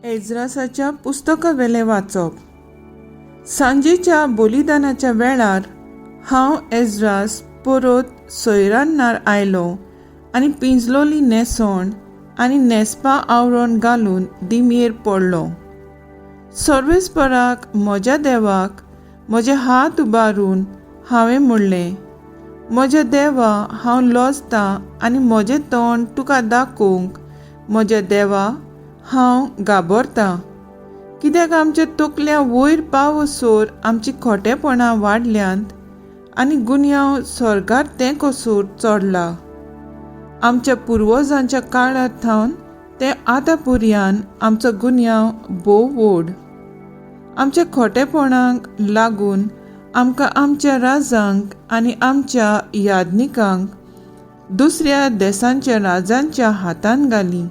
एज्रासाच्या पुस्तकावेलें वाचप. सांजेच्या बलिदानाच्या वेळार हांव एज्रास परत सोयरान्नार आयलो आनी पिंजलोली न्हेसण आनी न्हेसपा आवरण घालून दिमयेर पडलो. सर्वेस्पराक म्हज्या देवाक म्हजे हात उबारून हांवें म्हणलें, म्हज्या देवा, हांव लजतां आनी म्हजें तोंड तुका दाखोवंक म्हज्या देवा हांव घाबरतां, कित्याक आमच्या तकल्या वयर पावसर आमची खोटेपणां वाडल्यांत आनी गुन्यांव स्वर्गार तेंकोसर चडला. आमच्या पुर्वजांच्या काळार थावन ते आतां पर्यान आमचो गुन्यांव भोव व्हड. आमच्या खोटेपणाक लागून आमकां आमच्या राजांक आनी आमच्या याज्ञिकांक दुसऱ्या देसांच्या राजांच्या हातान घालीं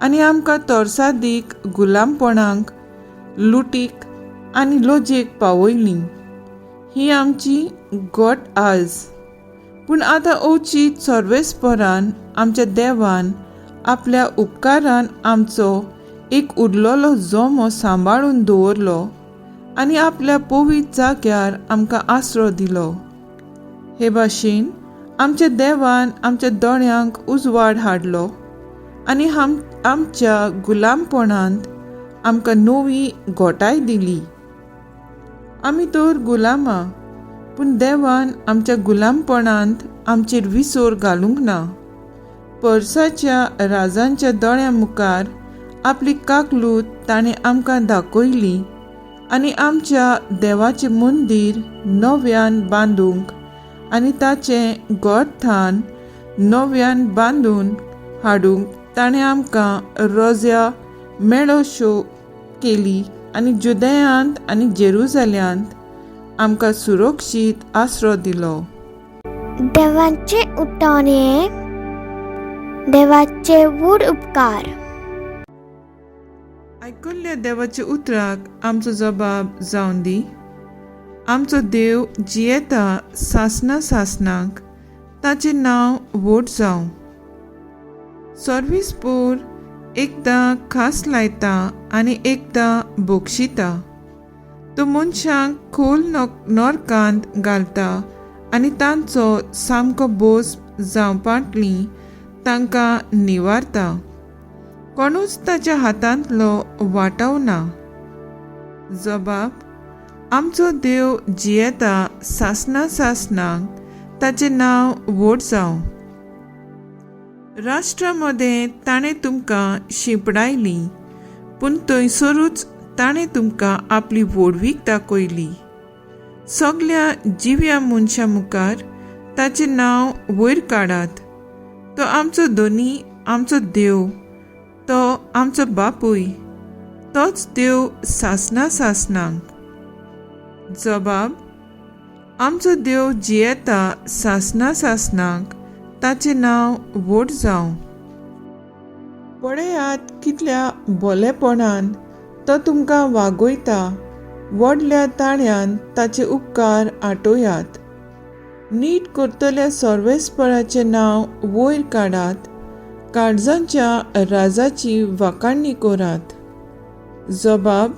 आनी आमकां तरसादीक गुलामपणाक, लुटीक आनी लजेक पावयलीं. ही आमची गोट आज. पूण आतां अवचीत सर्वेस्परान आमच्या देवान आपल्या उपकारान आमचो एक उरलेलो जमो सांबाळून दवरलो आनी आपल्या पवित्र जाग्यार आमकां आसरो दिलो. हे भाशेन आमच्या देवान आमच्या दोळ्यांक उजवाड हाडलो आनी आमच्या गुलामपणांत आमकां नवी घोटाय दिली. आमी तर गुलामां, पूण देवान आमच्या गुलामपणांत आमचेर विसर घालूंक ना. परसाच्या राजांच्या दोळ्यां मुखार आपली काकलूत ताणें आमकां दाखयली आनी आमच्या देवाचें मंदीर नव्यान बांदूंक आनी ताचें गोठान नव्यान बांदून हाडूंक ताणें आमकां रोज्या मेळोश्यो केली आनी जुदयांत आनी जेरुजाल्यांत आमकां सुरक्षीत आसरो दिलो. देवाचे उठावणे, देवाचे व्हड उपकार. आयकुल्ल्या देवाच्या उतराक आमचो जबाब जावन दी. आमचो देव जियेता सासना सासनाक, ताचें नांव व्हड जावं. सर्वीस पोर एकदां खास लायता आनी एकदां बक्षिता. तो मनशांक खोल नरकांत घालता आनी तांचो सामको बोस जावपांतली तांकां निवारता. कोणूच ताच्या हातांतलो वाटावना. जबाब, आमचो देव जियेता सासना सासनाक, ताचें नांव व्हड जावं. राष्ट्रा मदें ताणें तुमकां शिंपडायली, पूण थंयसरूच ताणें तुमकां आपली व्हडवीक दाखयली. सगल्या जिव्या मनशां मुखार ताचें नांव वयर काडात. तो आमचो धनी, आमचो देव, तो आमचो बापूय, तोच देव सासना सासनाक. जबाब, आमचो देव जियेता सासना सासनाक, ताचें नांव व्हड जावं. पळयात कितल्या बोलेपणान तो तुमकां वागयता. व्हडल्या ताळ्यान ताचे उपकार आटोयात. नीट करतल्या सर्वेस्पराचें नांव वयर काडात. काळजांच्या राजाची वाखाणणी करात. जबाब,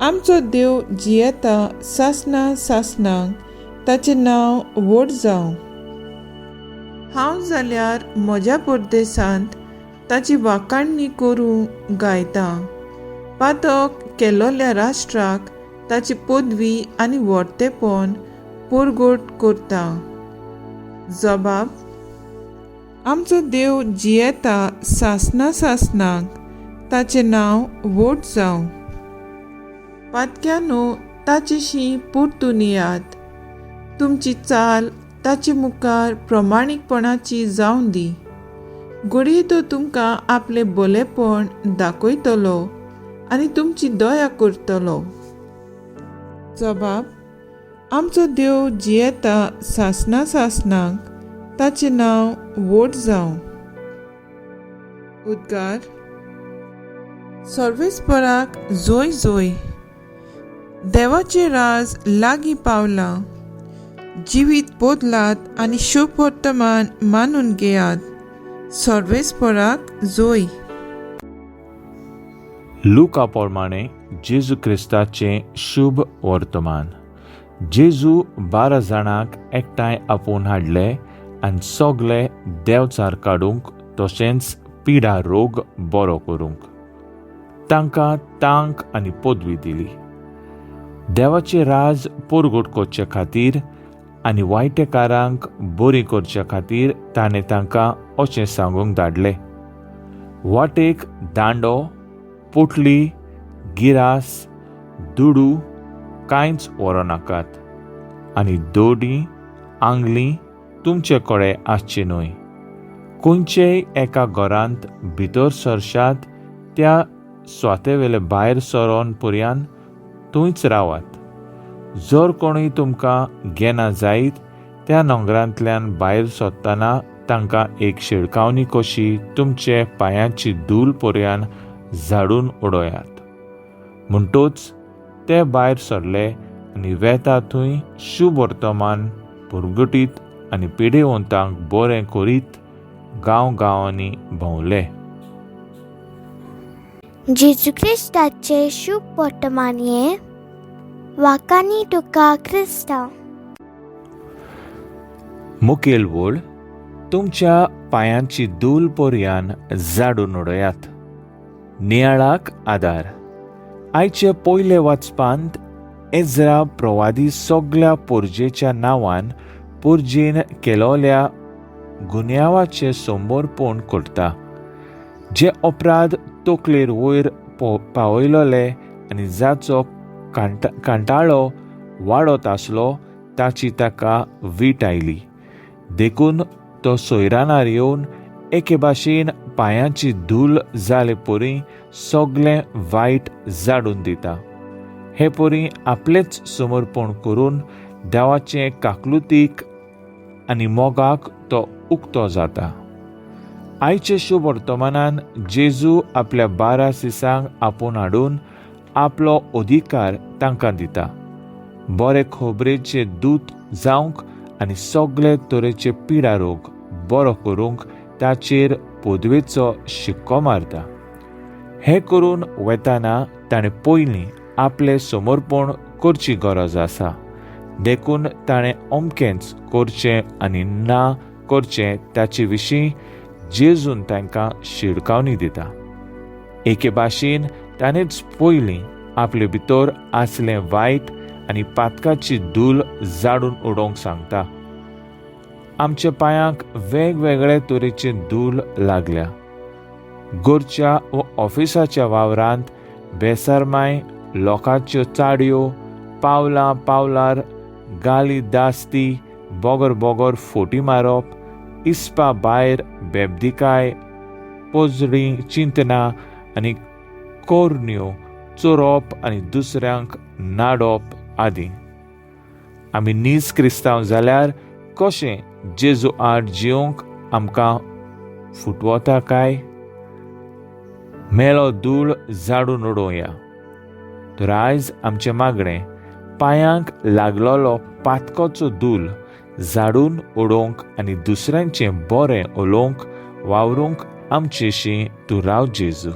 आमचो देव जियेता सासना सासनाक, ताचें नांव व्हड जावं. हांव जाल्यार म्हज्या परदेसांत ताची वाखाणणी करूं गायतां. पातक केलोल्या राष्ट्राक ताची पदवी आनी व्हडतेपण परगट करता. जबाब, आमचो देव जियेता सासना सासनाक, ताचें नांव व्हड जावं. पातक्यानो, ताचेशी परतून येयात. तुमची चाल ताचे मुखार प्रमाणीकपणाची जावन दी. घडये तो तुमकां आपलें बोलेपण दाखयतलो आनी तुमची दया करतलो. जबाब, आमचो देव जियेता सासना सासनाक, ताचें नांव व्हड जावं. उद्गार, सर्वेस्पराक जोय जोय. देवाचें राज लागीं पावलां. जिवीत बदलात आनी शुभ वर्तमान मानून घेयात. सर्वेस्पराक जोय. लुका प्रमाणे जेजू क्रिस्ताचें शुभ वर्तमान. जेजू 12 जाणांक एकठांय आपोवन हाडले आनी सगले देंवचार काडूंक तशेंच पिडा रोग बरो करूंक तांकां तांक आनी पदवी दिली. देवाचें राज परगट करचे खातीर आनी वायटेकारांक बरी करचे खातीर ताणें तांकां अशें सांगूंक धाडलें, वाटेक दांडो, पोटली, गिरास, दुडू कांयच व्हरूं नाकात आनी दोडी आंगली तुमचे कडेन आसची न्हय. खंयचेय एका घरांत भितर सरशात त्या स्वातेवेले भायर सरोन पर्यान थंयच रावात. जर कोणूय तुमकां घेना जायत त्या नोंगरांतल्यान भायर सरतना तांकां एक शिडकावणी कशी तुमचे पांयाची धूल पर्यान झाडून उडयात. म्हणटूच ते भायर सरले आनी वेता थंय शुभ वर्तमान पुरगटीत आनी पिडेवंतांक बरें करीत गांव गांवांनी भोंवले. जेजू क्रिस्ताचे शुभ वर्तमान हें वाकानी तुका क्रिस्तांव. मुखेल वळ, तुमच्या पांयांची धूल पर्यान झाडून उडयात. नियाळाक आदार. आयचे पयले वाचपांत एज्रा प्रवादी सगल्या पोरजेच्या नांवान पोरजेन केलोल्या गुन्यांवाचें समर्पण करता, जे अपराध तकलेर वयर पावयलोले आनी जाचो कांटाळो वाडत आसलो ताची ताका वीट आयली. देखून तो सोयरानार येवन एके भाशेन पांयांची धूल जाले परी सगलें वायट जाडून दिता. हे परी आपलेच समर्पण करून देवाचे काकलुतीक आनी मोगाक तो उक्तो जाता. आयचे शुभ वर्तमानान जेजू आपल्या 12 सिसांक आपोवन हाडून आपलो अधिकार तांकां दिता, बरे खबरेचे दूत जावंक आनी सगळे तरेचे पिडा रोग बरो करूंक ताचेर पदवेचो शिक्को मारता. हें करून वेताना ताणें पयलीं आपलें समर्पण करची गरज आसा. देखून ताणें अमकेंच करचें आनी ना करचें ताचे विशीं जेजून तांकां शिडकावणी दिता. एके भाशेन ताणेंच पयलीं आपले भितर आसलें वायट आनी पातकाची धूल जाडून उडोवंक सांगता. आमच्या पांयांक वेगवेगळे तरेचे धूल लागल्या. घरच्या व ऑफिसाच्या वावरांत बेसरमाय, लोकांच्यो चाडयो, पावलां पावलार गाली दास्ती, बोगर बोगर फोटी मारप, इस्पा भायर बेबदिकाय, पोजडी चिंतना आनी कोरण्यो चोरप आनी दुसऱ्यांक नाडप आदी. आमी नीज क्रिस्तांव जाल्यार कशें जेजू आड जिवंक आमकां फुटवता काय? मेलो धूळ झाडून उडोवया. तर आयज आमचें मागणें पांयांक लागलोलो पातकाचो धूल झाडून उडोवंक आनी दुसऱ्यांचें बरें उलोवंक वावरूंक आमचेशी तूं राव जेजू.